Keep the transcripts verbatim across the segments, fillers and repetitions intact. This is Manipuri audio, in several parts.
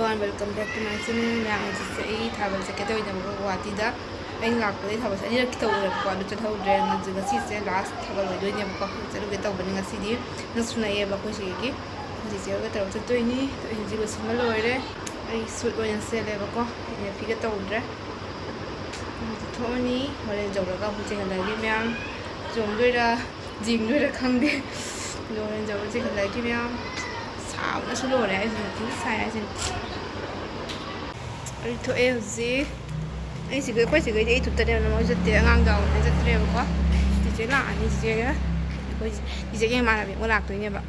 Welcome back to my channel. ꯃꯌꯥꯝ, ꯍꯧꯖꯤꯛꯁꯦ ꯑꯩ ꯊꯥꯕꯜ ꯆꯠꯀꯦ ꯇꯧꯔꯤꯅꯦꯕꯀꯣ, ꯒꯨꯍꯥꯇꯤꯗ꯫ ꯑꯩꯅ ꯂꯥꯛꯄꯗ ꯑꯩ ꯊꯥꯕꯜꯁꯦ ꯑꯅꯤꯔꯛꯇꯤ ꯇꯧꯔꯦꯕꯀꯣ, ꯑꯗꯨ ꯆꯠꯍꯧꯗ꯭ꯔꯦ꯫ ꯉꯁꯤ, ꯉꯁꯤꯁꯦ ꯂꯥꯁ ꯊꯥꯕꯜ ꯑꯣꯏꯗꯣꯏꯅꯦꯕꯀꯣ꯫ ꯆꯠꯂꯨꯒꯦ ꯇꯧꯕꯅꯤ ꯉꯁꯤꯗꯤ꯫ ꯅꯛꯁꯨ ꯅꯛꯑꯦꯕ ꯑꯩꯈꯣꯏ ꯁꯤꯗꯒꯤ꯫ ꯑꯩꯈꯣꯏ ꯆꯤꯆꯦ ꯍꯣꯏꯒ ꯇꯧꯔꯒ ꯆꯠꯇꯣꯏꯅꯤ꯫ ꯑꯗꯣ ꯑꯩ ꯍꯧꯖꯤꯛ ꯂꯣꯏꯁꯤꯟꯕ ꯂꯣꯏꯔꯦ꯫ ꯑꯩ ꯁꯨꯠ ꯑꯣꯏꯅ ꯁꯦꯠꯂꯦꯕꯀꯣ, ꯑꯩꯅ ꯐꯤꯒ ꯇꯧꯗ꯭ꯔꯦ꯫ ꯍꯧꯖꯤꯛ ꯊꯣꯛꯑꯅꯤ꯫ ꯍꯣꯔꯦꯟ ꯌꯧꯔꯒ ꯑꯃꯨꯛ ꯆꯦꯟꯒꯠꯂꯛꯑꯒꯦ ꯃꯌꯥꯝ꯫ ꯆꯣꯡꯗꯣꯏꯔꯥ, ꯌꯦꯡꯗꯣꯏꯔꯥ ꯈꯪꯗꯦ꯫ ꯂꯣꯏꯔꯦ, ꯖꯒꯣꯏꯁꯦ ꯈꯜꯂꯛꯀꯦ ꯃꯌꯥꯝ꯫ ꯁꯥꯕꯅꯁꯨ ꯂꯣꯏꯔꯦ ꯍꯥꯏꯁꯤꯅꯤ, ꯊꯤꯅ ꯁꯥꯏ ꯍꯥꯏꯁꯤꯅꯤ꯫ ꯑꯩ ꯊꯣꯛꯑꯦ ꯍꯧꯖꯤꯛ꯫ ꯑꯩ ꯁꯤꯒ, ꯑꯩꯈꯣꯏ ꯁꯤꯒꯩꯗꯤ ꯑꯩ ꯏꯊꯟꯇꯅꯦꯕ, ꯃꯣꯏ ꯆꯠꯇꯦ, ꯑꯉꯥꯡ ꯌꯥꯎꯕꯅꯤꯅ ꯆꯠꯇ꯭ꯔꯦꯕꯀꯣ꯫ ꯆꯤꯆꯦ ꯂꯥꯛꯑꯅꯤ, ꯆꯤꯆꯦꯒ ꯑꯩꯈꯣꯏ, ꯆꯤꯆꯦꯒꯤ ꯏꯃꯥꯟꯅꯕꯤ ꯑꯃ ꯂꯥꯛꯇꯣꯏꯅꯦꯕ꯫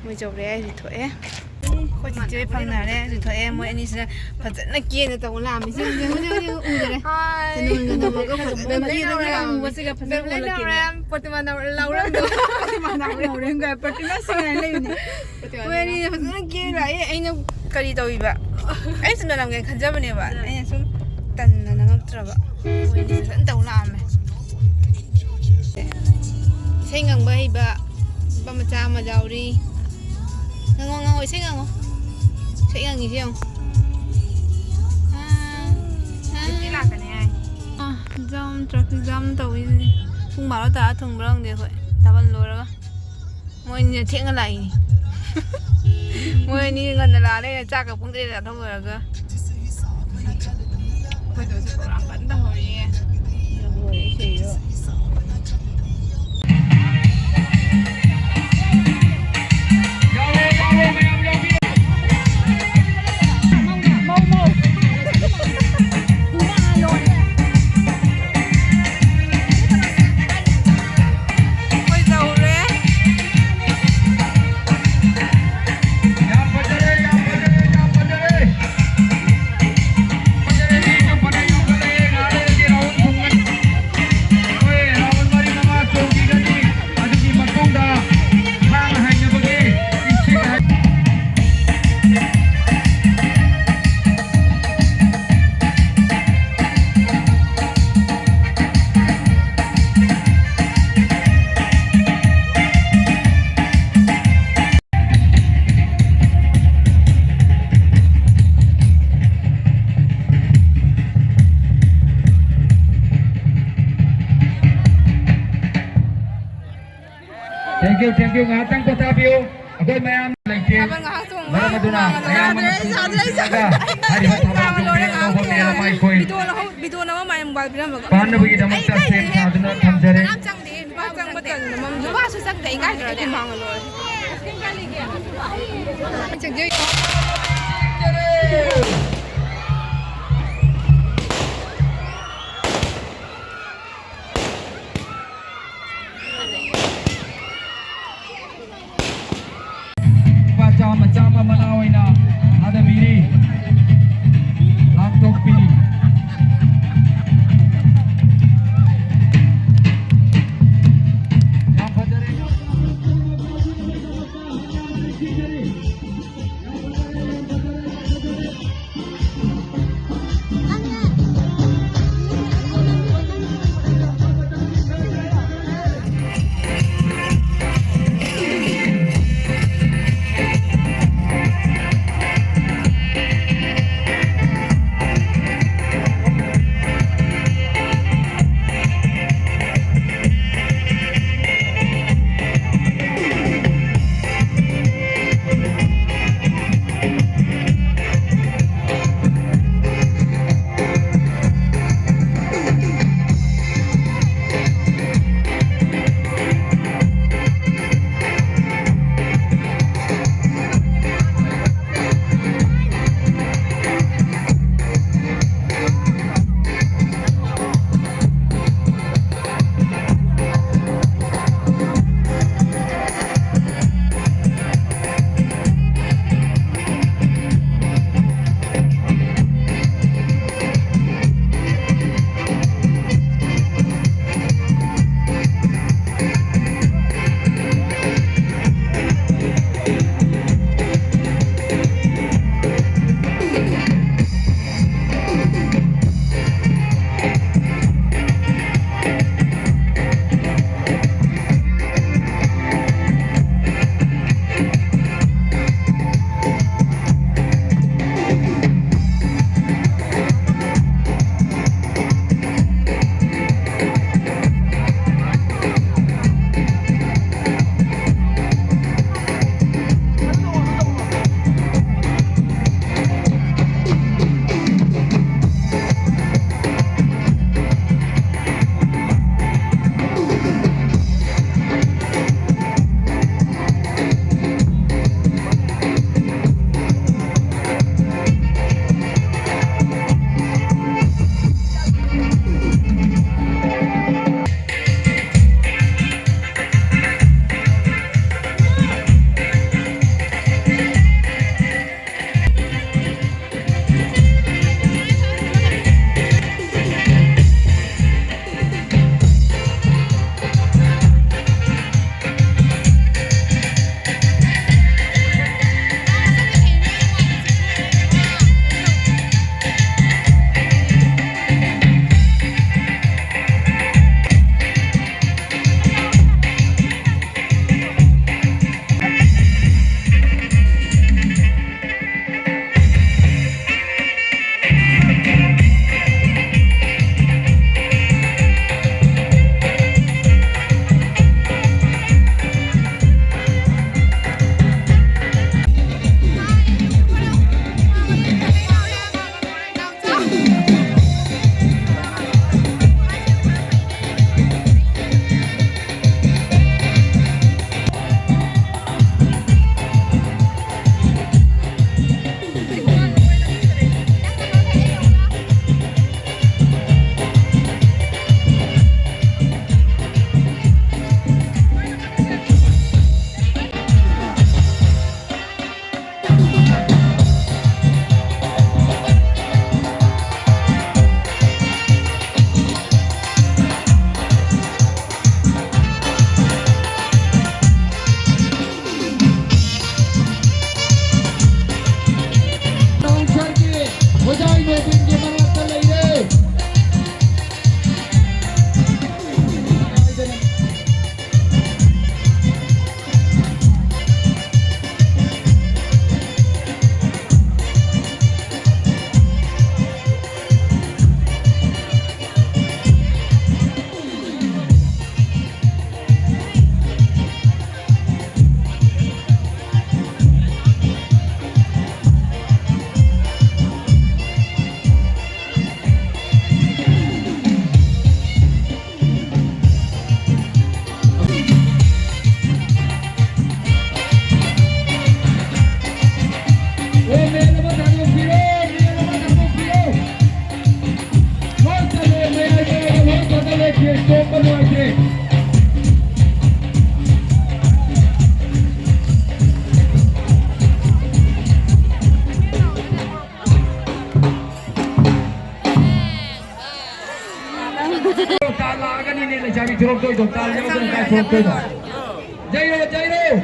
ꯃꯣꯏ ꯌꯧꯔꯦ, ꯍꯧꯖꯤꯛ ꯊꯣꯛꯑꯦ꯫ ꯑꯩꯈꯣꯏ ꯆꯤꯆꯦ ꯐꯪꯅꯔꯦ, ꯍꯧꯖꯤꯛ ꯊꯣꯛꯑꯦ꯫ ꯃꯣꯏ ꯑꯅꯤꯁꯤꯅ ꯐꯖꯅ ꯀꯦꯅ ꯇꯧ ꯂꯥꯛꯑꯝꯃꯤ꯫ ꯁꯤ ꯌꯦꯡꯉꯨ, ꯌꯦꯡꯉꯨ, ꯌꯦꯡꯉꯨ, ꯎꯗꯔꯦ꯫ ꯍꯥꯏ꯫ ꯆꯦꯅꯨꯟꯒ ꯅꯣꯕꯣꯛꯀ ꯐꯖꯅ ꯀꯦꯗꯅ ꯂꯥꯛꯑꯝꯃꯤ꯫ ꯄ꯭ꯔꯣꯇꯤꯃꯥ ꯂꯧꯔꯝꯗꯣ꯫ ꯄ꯭ꯔꯣꯇꯤꯃꯥ ꯂꯧꯔꯝꯗꯣ꯫ ꯄ꯭ꯔꯣꯇꯤꯃꯥ ꯂꯧꯔꯝꯗꯣ꯫ ꯄ꯭ꯔꯣꯇꯤꯃꯥ ꯁꯤꯡꯉꯥꯏ ꯂꯩꯕꯅꯦ꯫ ꯃꯣꯏ ꯑꯅꯤꯅ ꯐꯖꯅ ꯀꯦ ꯂꯥꯛꯑꯦ꯫ ꯑꯩꯅ ꯀꯔꯤ ꯇꯧꯔꯤꯕ? ꯑꯩ ꯁꯨꯝ ꯅꯝꯒꯦꯅ ꯈꯟꯖꯕꯅꯦꯕ꯫ ꯑꯩꯅ ꯁꯨꯝ ꯇꯟꯅ ꯅꯝꯃꯛꯇ꯭ꯔꯕ꯫ ꯃꯣꯏ ꯑꯅꯤꯁꯦ ꯐꯖꯅ ꯇꯧ ꯂꯥꯛꯑꯝꯃꯦ꯫ ꯏꯁꯩ ꯉꯪꯕ ꯍꯩꯕ ꯅꯨꯄꯥ ꯃꯆꯥ ꯑꯃ ꯌꯥꯎꯔꯤ꯫ ꯉꯪꯉꯣ, ꯉꯪꯉꯣ, ꯏꯁꯩ ꯉꯪꯉꯣ꯫ ꯏꯁꯩ ꯉꯪꯉꯤꯁꯦ ꯌꯦꯡꯉꯣ꯫ ꯑꯥ, ꯑꯥ꯫ ꯂꯥꯛꯀꯅꯤ ꯍꯥꯏ꯫ ꯑꯥ, ꯖꯝ, traffic jam ꯇꯧꯏꯁꯤꯗꯤ꯫ ꯄꯨꯡ ꯕꯥꯔꯣ ꯇꯥꯔ ꯊꯨꯡꯕ꯭ꯔꯥ ꯈꯪꯗꯦ ꯑꯩꯈꯣꯏ ꯊꯥꯕꯜ ꯂꯣꯏꯔꯒ꯫ ꯃꯣꯏ ꯑꯅꯤꯅ ꯊꯦꯡꯅ ꯂꯥꯛꯏꯅꯦ꯫ ꯃꯣꯏ ꯑꯅꯤ ꯉꯟꯅ ꯂꯥꯛꯑ ꯂꯩꯔꯦ, ꯆꯥꯛꯀ ꯄꯨꯡ ꯇꯔꯦꯠꯇ ꯆꯥꯊꯣꯛ ꯂꯣꯏꯔꯒ꯫ ꯑꯩꯈꯣꯏꯗꯣ ꯍꯧꯖꯤꯛ program ꯀꯟꯅ ꯇꯧꯍꯧꯔꯤꯌꯦ꯫ Thank you, ꯉꯥꯏꯍꯥꯛꯇꯪ ꯄꯣꯊꯥꯕꯤꯌꯨ꯫ ꯑꯩꯈꯣꯏ ꯃꯌꯥꯝ ꯂꯩꯇꯦ꯫ ꯊꯥꯕꯜ ꯉꯥꯏꯍꯥꯛ ꯆꯣꯡꯉꯨ꯫ ꯃꯔꯝ ꯑꯗꯨꯅ ꯃꯌꯥꯝ ꯑꯃ ꯁꯥꯗ꯭ꯔꯦ, ꯁꯥꯗ꯭ꯔꯦ, ꯁꯥꯗ꯭ꯔꯦ꯫ ꯍꯥꯏꯔꯤꯕ ꯊꯥꯕꯜ ꯆꯣꯡꯕ ꯂꯣꯏꯔꯦ, ꯉꯥꯏꯍꯥꯛ ꯌꯥꯎꯕ ꯃꯌꯥꯝ ꯆꯣꯡꯉꯨ꯫ ꯑꯩꯈꯣꯏ ꯕꯤꯗꯣ ꯂꯧꯍꯧ-, ꯕꯤꯗꯣ ꯅꯝꯃ ꯃꯥꯏ ꯃꯣꯕꯥꯏꯜ ꯄꯤꯔꯝꯃꯒ꯫ ꯄꯥꯟꯅꯕꯒꯤꯗꯃꯛꯇ ꯑꯩ ꯁꯦꯝ ꯀꯥꯏꯗꯩꯅꯍꯦ? ꯁꯥꯗꯨꯅ ꯊꯝꯖꯔꯦ꯫ ꯀꯅꯥꯝ ꯆꯪꯗꯦ, ꯅꯨꯄꯥ ꯆꯪꯕ ꯇꯜꯂꯦ, ꯅꯃꯝꯗꯣ꯫ ꯅꯨꯄꯥꯁꯨ ꯆꯪꯗꯦ, ꯑꯩ ꯀꯥꯏꯗꯩ? ꯑꯩ ꯍꯨꯃꯥꯡꯅ ꯂꯣꯏꯔꯦ꯫ ꯆꯪꯖꯩ꯫ ꯂꯨꯄꯥ ꯆꯥꯝꯃ, ꯆꯥꯝꯃ ꯃꯅꯥ ꯑꯣꯏꯅ ꯊꯥꯗꯕꯤꯔꯤ꯫ ꯂꯥꯛꯇꯣꯛꯄꯤꯔꯤ꯫ ꯌꯥꯝ ꯐꯖꯔꯦ꯫ ꯆꯥꯕꯤ ꯊꯣꯔꯛꯇꯣꯏꯗꯣ, ꯇꯥꯜ ꯌꯥꯎꯗꯅ ꯀꯥꯏ ꯊꯣꯔꯛꯇꯣꯏꯅꯣ? ꯌꯩꯔꯣ, ꯌꯩꯔꯣ꯫